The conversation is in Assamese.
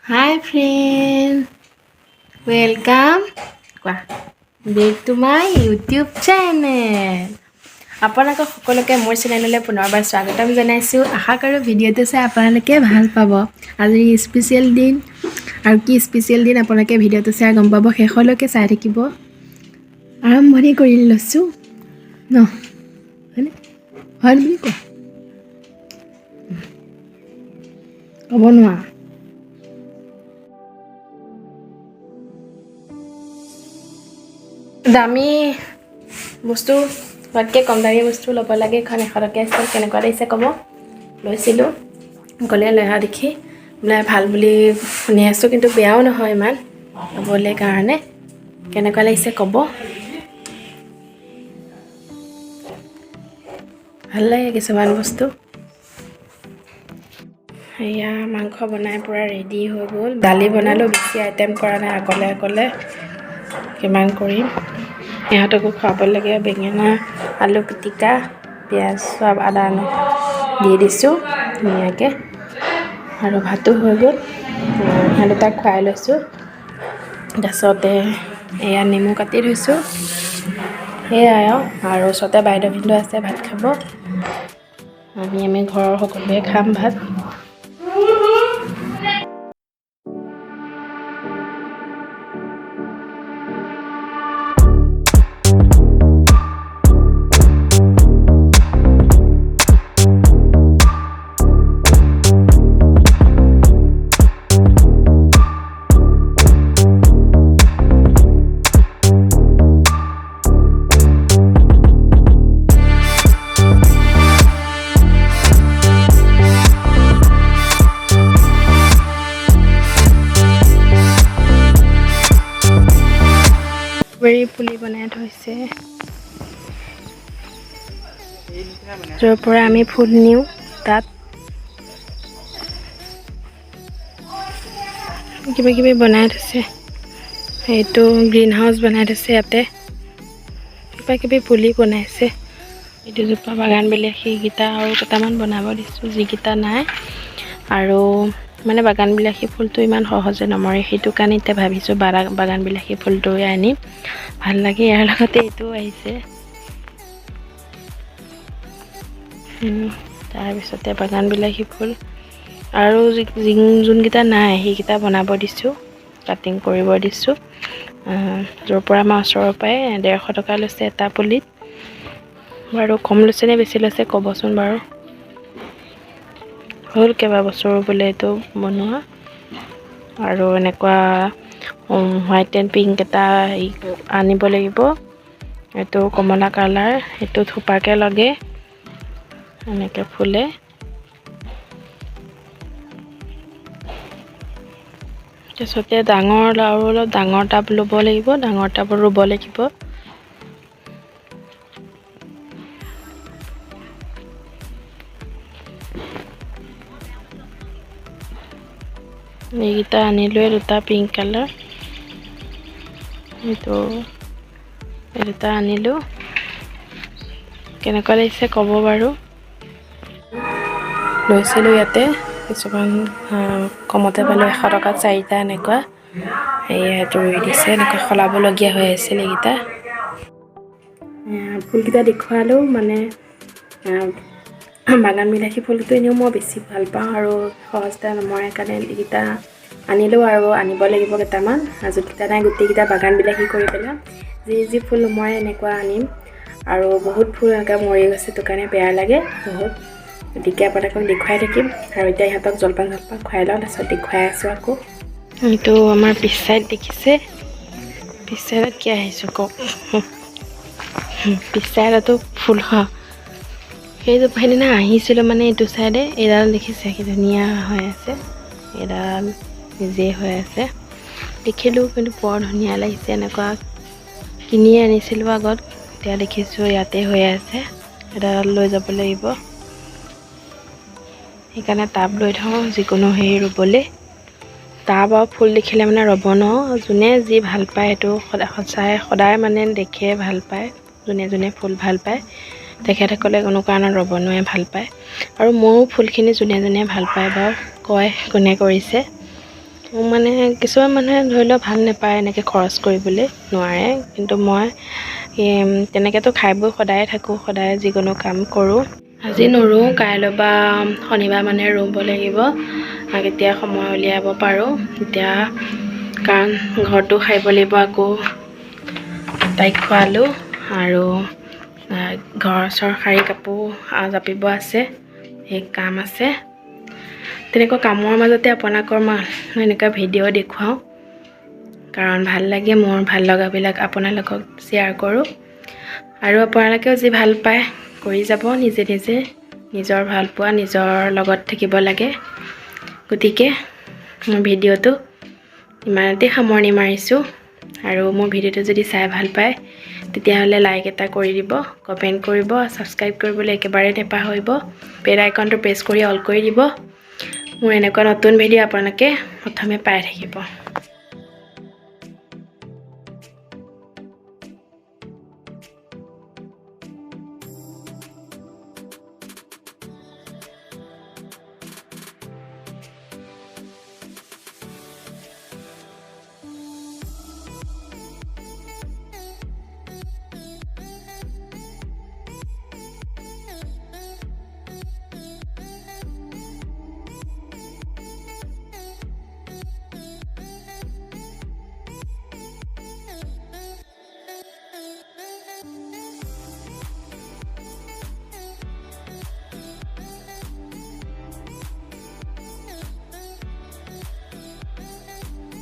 Hi friend, welcome কোৱা back to my YouTube channel. আপোনালোকক সকলোকে মোৰ চেনেললৈ পুনৰবাৰ স্বাগতম জনাইছোঁ। আশা কৰোঁ ভিডিঅ'টো চাই আপোনালোকে ভাল পাব। আজি স্পেচিয়েল দিন আৰু কি স্পেচিয়েল দিন আপোনালোকে ভিডিঅ'টো চাই গম পাব। শেষলৈকে চাই থাকিব। আৰম্ভণি কৰি লৈছোঁ ন, হয়নে? হয় বুলি কোৱা, ক'ব নোৱাৰা। দামী বস্তু লোৱাতকৈ কম দামী বস্তু ল'ব লাগে। এখন 100 টকীয়া ষ্টল কেনেকুৱা লাগিছে ক'ব। লৈছিলোঁ গ'লে লৈ অহা দেখি বোলে ভাল বুলি শুনি আছোঁ, কিন্তু বেয়াও নহয় ইমান ল'বলৈ কাৰণে। কেনেকুৱা লাগিছে ক'ব। ভাল লাগে কিছুমান বস্তু। এয়া মাংস বনাই পূৰা ৰেডি হৈ গ'ল। দালি বনালোঁ, বেছি আইটেম কৰা নাই, অকলে অকলে কিমান কৰিম। ইহঁতকো খুৱাব লাগে। বেঙেনা আলু পিটিকা, পিঁয়াজ চব আদা দি দিছোঁ ধুনীয়াকৈ। আৰু ভাতো হৈ গ'ল, সিহঁত দুটাক খুৱাই লৈছোঁ। তাৰপিছতে এয়া নেমু কাটি থৈছোঁ, সেয়াই আৰু ওচৰতে বাইদেউ ভিনদেউ আছে, ভাত খাব। আমি আমি ঘৰৰ সকলোৱে খাম ভাত। ষ্ট্ৰবেৰী পুলি বনাই থৈছে, য'ৰ পৰা আমি ফুল নিওঁ। তাত কিবা কিবি বনাই থৈছে। এইটো গ্ৰীণ হাউচ বনাই থৈছে, ইয়াতে কিবা কিবি পুলি বনাইছে। এইটো জোপা বাগান বিলাসী, সেইকেইটা আৰু কেইটামান বনাব দিছোঁ যিকেইটা নাই। আৰু মানে বাগান বিলাসী ফুলটো ইমান সহজে নমৰে, সেইটো কাৰণে এতিয়া ভাবিছোঁ বাগান বিলাসী ফুলটোৱে আনিম, ভাল লাগে। ইয়াৰ লগতে এইটোও আহিছে। তাৰপিছতে বাগান বিলাসী ফুল আৰু যোনকেইটা নাই সেইকেইটা বনাব দিছোঁ, কাটিং কৰিব দিছোঁ। য'ৰ পৰা আমাৰ ওচৰৰ পৰাই 150 টকা লৈছে এটা পুলিত। বাৰু কম লৈছে নে বেছি লৈছে ক'বচোন বাৰু। হ'ল কেইবাবছৰো বোলে এইটো বনোৱা। আৰু এনেকুৱা হোৱাইট এণ্ড পিংক এটা হেৰি আনিব লাগিব। এইটো কমলা কালাৰ, এইটো থোপাকৈ লাগে, এনেকৈ ফুলে। তাৰপিছতে ডাঙৰ আৰু অলপ ডাঙৰ টাব ল'ব লাগিব, ডাঙৰ টাবত ৰুব লাগিব। এইকেইটা আনিলোৱে, দুটা পিংক কালাৰ, এইটো এই দুটা আনিলোঁ। কেনেকুৱা লাগিছে ক'ব বাৰু। লৈছিলোঁ ইয়াতে কিছুমান কমতে পালোঁ, 100 টকাত চাৰিটা এনেকুৱা। এইটো ৰুই দিছে, এনেকুৱা সলাবলগীয়া হৈ আছিল এইকেইটা। ফুলকেইটা দেখুৱালোঁ। মানে বাগান বিলাসী ফুলটো এনেও মই বেছি ভাল পাওঁ আৰু সহজতে নমৰে কাৰণে এইকেইটা আনিলোঁ। আৰু আনিব লাগিব কেইটামান, যোনকেইটা নাই গোটেইকেইটা বাগান বিলাসী কৰি পেলাম। যি যি ফুল নমৰে এনেকুৱা আনিম। আৰু বহুত ফুল এনেকৈ মৰি গৈছে, সেইটো কাৰণে বেয়া লাগে বহুত। গতিকে আপোনালোকক দেখুৱাই থাকিম। আৰু এতিয়া ইহঁতক জলপান জলপান খুৱাই লওঁ, তাৰপিছত দেখুৱাই আছোঁ আকৌ। এইটো আমাৰ পিছ চাইড দেখিছে, পিছ চাইডত কি আহিছোঁ কওক। পিছ চাইডতো ফুল সেইটো সেইদিনা আহিছিলোঁ, মানে এইটো চাইডে এইডাল দেখিছে কি ধুনীয়া হৈ আছে, এইডাল নিজেই হৈ আছে দেখিলোঁ, কিন্তু বৰ ধুনীয়া লাগিছে। এনেকুৱা কিনি আনিছিলোঁ আগত, এতিয়া দেখিছোঁ ইয়াতে হৈ আছে। এডাল লৈ যাব লাগিব, সেইকাৰণে টাব লৈ থওঁ যিকোনো হেৰি ৰুবলৈ। টাব আৰু ফুল দেখিলে মানে ৰ'ব নোৱাৰোঁ। যোনে যি ভাল পায় সেইটো সদায় সঁচাই সদায় মানে দেখে ভাল পায়। যোনে যোনে ফুল ভাল পায় তেখেতসকলে কোনো কাৰণত ৰ'ব নোৱাৰে, ভাল পায়। আৰু ময়ো ফুলখিনি যোনে যোনে ভাল পায় বাৰু কয় কোনে কৰিছে। মোক মানে কিছুমান মানুহে ধৰি লওক ভাল নাপায়, এনেকৈ খৰচ কৰিবলৈ নোৱাৰে, কিন্তু মই তেনেকৈতো খাই বৈ সদায়ে থাকোঁ, সদায় যিকোনো কাম কৰোঁ। আজি নোৰোওঁ, কাইলৈ বা শনিবাৰ মানে ৰুব লাগিব, কেতিয়া সময় উলিয়াব পাৰোঁ এতিয়া, কাৰণ ঘৰটো সাৰিব লাগিব, আকৌ তাইক খোৱালোঁ আৰু ঘৰ চৰ সাৰি কাপোৰ জাপিব আছে, সেই কাম আছে। তেনেকুৱা কামৰ মাজতে আপোনালোকৰ মই এনেকুৱা ভিডিঅ' দেখুৱাওঁ, কাৰণ ভাল লাগে, মোৰ ভাল লগাবিলাক আপোনালোকক শ্বেয়াৰ কৰোঁ। আৰু আপোনালোকেও যি ভাল পায় কৰি যাব, নিজে নিজে নিজৰ ভাল পোৱা নিজৰ লগত থাকিব লাগে। গতিকে মোৰ ভিডিঅ'টো ইমানতে সামৰণি মাৰিছোঁ। আৰু মোৰ ভিডিঅ'টো যদি চাই ভাল পায় তেতিয়াহ'লে লাইক এটা কৰি দিব, কমেণ্ট কৰিব, ছাবস্ক্ৰাইব কৰিবলৈ একেবাৰে নাপাহৰিব, বেল আইকনটো প্ৰেছ কৰি অল কৰি দিব। মোৰ এনেকুৱা নতুন ভিডিঅ' আপোনালোকে প্ৰথমে পাই থাকিব।